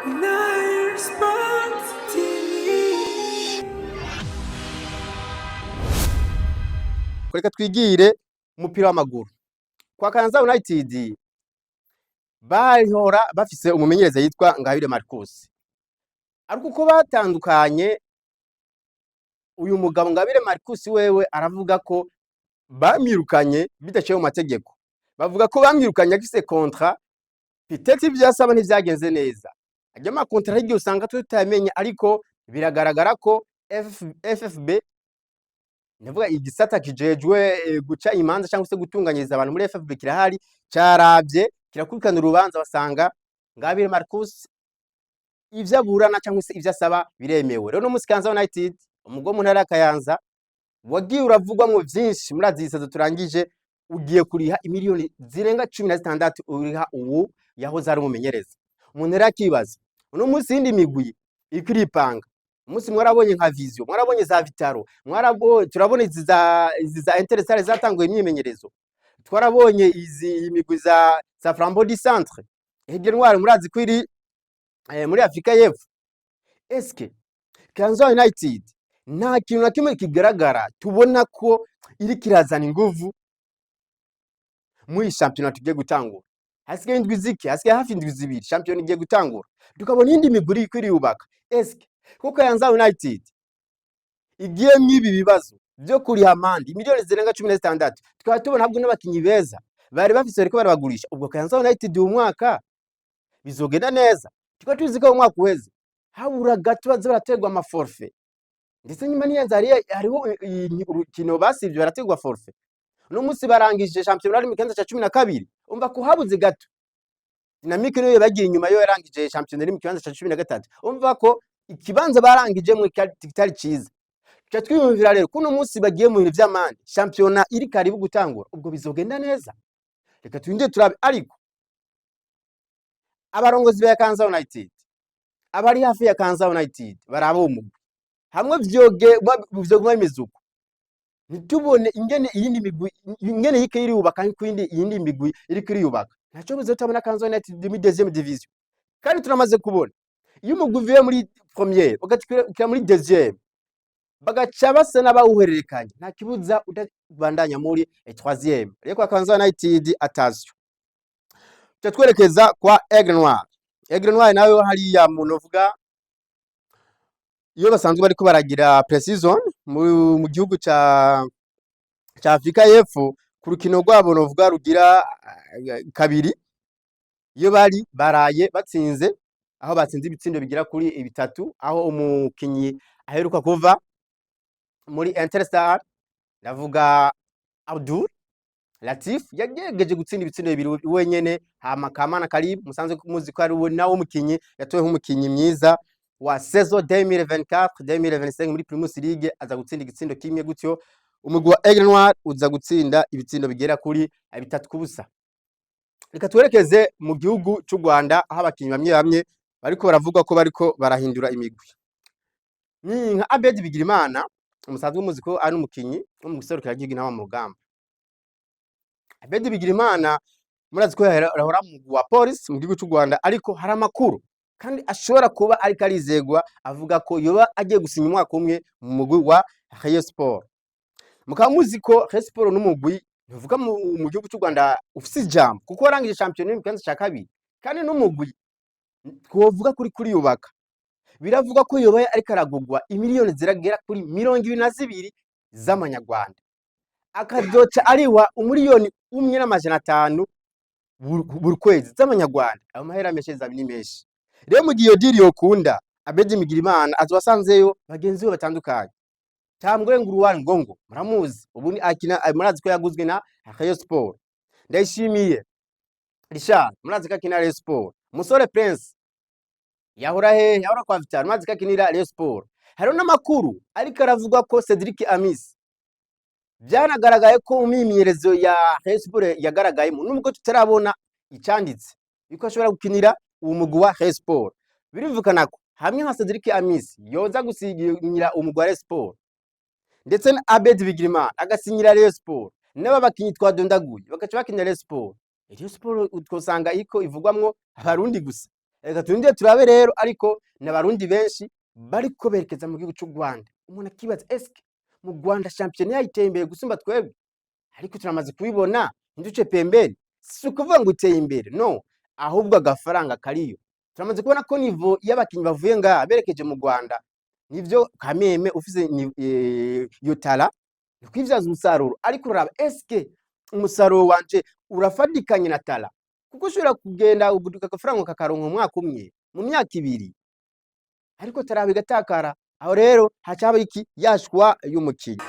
Nile Sports TV. Reka twigire umupira w'amaguru. Kwa Kayanza United bahora bafise umumenyereza yitwa Ngabire Marcus, ariko uko batandukanye, uyu mugabo Ngabire Marcus wewe aravuga ko bamwirukanye bidaciye mu mategeko. Bavuga ko bamwirukanye afise contrat, peut-être ivyo yasaba ntivyagenze neza. Ajya ama contrat y'igihe usanga tutayamenya, ariko biragaragara ko FFB, ndavuga igisata kijejwe guca imanza cyangwa se gutunganyiriza abantu muri FFB kirahari, caravye kirakurikirana urubanza, basanga Ngabire Marcus ivyo aburana cyangwa se ivyo asaba biremewe. Rero no musi Kayanza United, umugwi wo mu ntara ya Kayanza wagiye uravugwamwo vyinshi muri azisazo turangije, ugiye kuriha imiliyoni zirenga 16 uriha ubu yahoze ari umumenyereza. Umuntu rero akibaza, uno munsi yindi migwi iriko iripanga. Umunsi mwarabonye nka Vision, mwarabonye za Vital'O, mwarabonye, turabona izi za Interstar zatanguye imyimenyerezo, twarabonye izi migwi za Flambeau du Centre, Aigle Noir murazi ko iri muri Afrika y'Epfo. Eske Kayanza United nta kintu na kimwe kigaragara tubona ko iri kirazana inguvu muri shampiyona tugiye gutangura? Hasigaye indwi zike, hasigaye hafi indwi 2, shampiyona igiye gutangura, tukabona iyindi migwi iriko iriyubaka. Eske ko Kayanza United igiye mw'ibi bibazo byo kuriha amande miliyoni zirenga 16, tukaba tubona ahubwo n'abakinyi beza bari bafise bariko barabagurisha, ubwo Kayanza United uyu mwaka bizogenda neza? Tukaba tuzi ko mu mwaka uheze habura gato baza baraterwa ama forfait, ndetse nyuma n'iyanza hariho urukino basivye baraterwa forfait. Uno munsi barangije shampiyona ari mu kibanza ca 12. Umva ko habuze gato. Dynamique niyo bagiye inyuma, yo yarangije shampiyona iri mu kibanza ca 13. Umva ko ikibanza barangijemwo kitari ciza. Tuca twiyumvira rero ko uno munsi bagiye mu bintu vy'amande, shampiyona iri karibu gutangura, ubwo bizogenda neza? Reka turindire turabe. Ariko abarongozi ba Kayanza United, abari hafi ya Kayanza United, baraba uwo mugwi hamwe vyoguma bimeze uko, ntitubone ingene iyindi migwi ingene iriko iriyubaka, nkuko iyindi migwi iriko iriyubaka, ntaco bizotabona Kayanza United muri deuxième division. Kandi turamaze kubona iyo umugwi uvuye muri première ugatikira muri deuxième, bagaca basa n'abawuhererekanya, nta kibuza udabandanya muri troisième. Rero kwa Kayanza United, attention. Tuca twerekeza kwa Aigle Noir. Aigle Noir nayo hariya mu novuga iyo basanzwe bariko baragira pre-season mu gihugu ca Afrika y'Epfo, ku rukino rwabo novuga rugira kabiri, iyo bari baraye batsinze, aho batsinze ibitsindo bigera kuri bitatu, aho umukinyi aheruka kuva muri Interstar, ndavuga Abdul Latif, yagerageje gutsinda ibitsindo bibiri wenyene. Hama Kamana Karim, musanzwe muzi ko ari we nawe umukinyi yatowe nk'umukinyi mwiza wa saison 2024 2025 muri Primus League, aza gutsinda igitsindo kimwe. Gutyo umugwi wa Aigle Noir uza gutsinda ibitsindo bigera kuri 3-0. Reka twerekeze mu gihugu c'u Rwanda, aho abakinyi bamwe bamwe bariko baravuga ko bariko barahindura imigwi. Ni nka Abedi Bigirimana, musanzwe muzi ko ari umukinyi wo mu giserukiragihugu Intama mu rugamba. Abedi Bigirimana murazi ko yahora mu mugwi wa Police mu gihugu c'u Rwanda, ariko hari amakuru kandi ashobora kuba ariko arizegwa avuga ko yoba agiye gusinya umwaka umwe mu mugwi wa Rayon Sport. Mukaba muzi ko Rayon Sport n'umugwi ntuvuga mu gihugu cy'u Rwanda ufise ijambo, kuko warangije shampiyona mu kibanza ca kabiri, kandi n'umugwi twovuga kuri kuriyubaka. Biravuga ko yoba ariko aragurwa imiliyoni ziragera kuri 22 z'amanyarwanda, akazoca ariwa 1,500,000 buri kwezi z'amanyarwanda. Ayo mahera menshi zabi ni menshi. Rero mu gihe iyo deal yokunda, Abedi Bigirimana azoba asanzeyo bagenzi be batandukanye. Tambwe Nguruwani Ngongo muramuzi, ubu ni akina, murazi ko yaguzwe na Rayon Sport. Ndayishimiye Richard murazi ko akina Rayon Sport. Musore Prince yahora he? Yahora kwa Vital'O, murazi ko akinira Rayon Sport. Hariho n'amakuru ariko aravuga ko Cedric Amis byanagaragaye ko mu myimenyerezo ya Rayon Sport yagaragayemo, nubwo tutarabona icanditse, yuko ashobora gukinira uwo mugwi wa Rayon Sport. Birumvikana ko hamwe nka Cedric Amis yoza gusinyira umugwi wa Rayon Sport, ndetse na Abed Bigirimana agasinyira Rayon Sport, n'aba bakinyi twadondaguye bagaca bakinira Rayon Sport, Rayon Sport twosanga iko ivugwamwo abarundi gusa. Reka turindire turabe rero, ariko n'Abarundi benshi bariko berekeza mu gihugu c'u Rwanda. Umuntu akibaza: eske mu Rwanda shampiyona yayiteye imbere gusumba twebwe? Ariko turamaze kubibona, ntiduce pembeni. Si ukuvuga ngo iteye imbere, no, ahubwo agafaranga kariyo. Turamaze kubona ko niveau y'abakinyi bavuye ngaha berekeje mu Rwanda, nivyo kameme ufise iyo talent ni kwivyaza umusaruro. Ariko uraraba: eske umusaruro wanje urafadikanye na talent? Kuko ushobora kugenda uguduka agafaranga ukakaronka umwaka umwe, mu myaka 2, ariko talent igatakara. Aho rero haca haba iki? Yashwa y'umukinyi.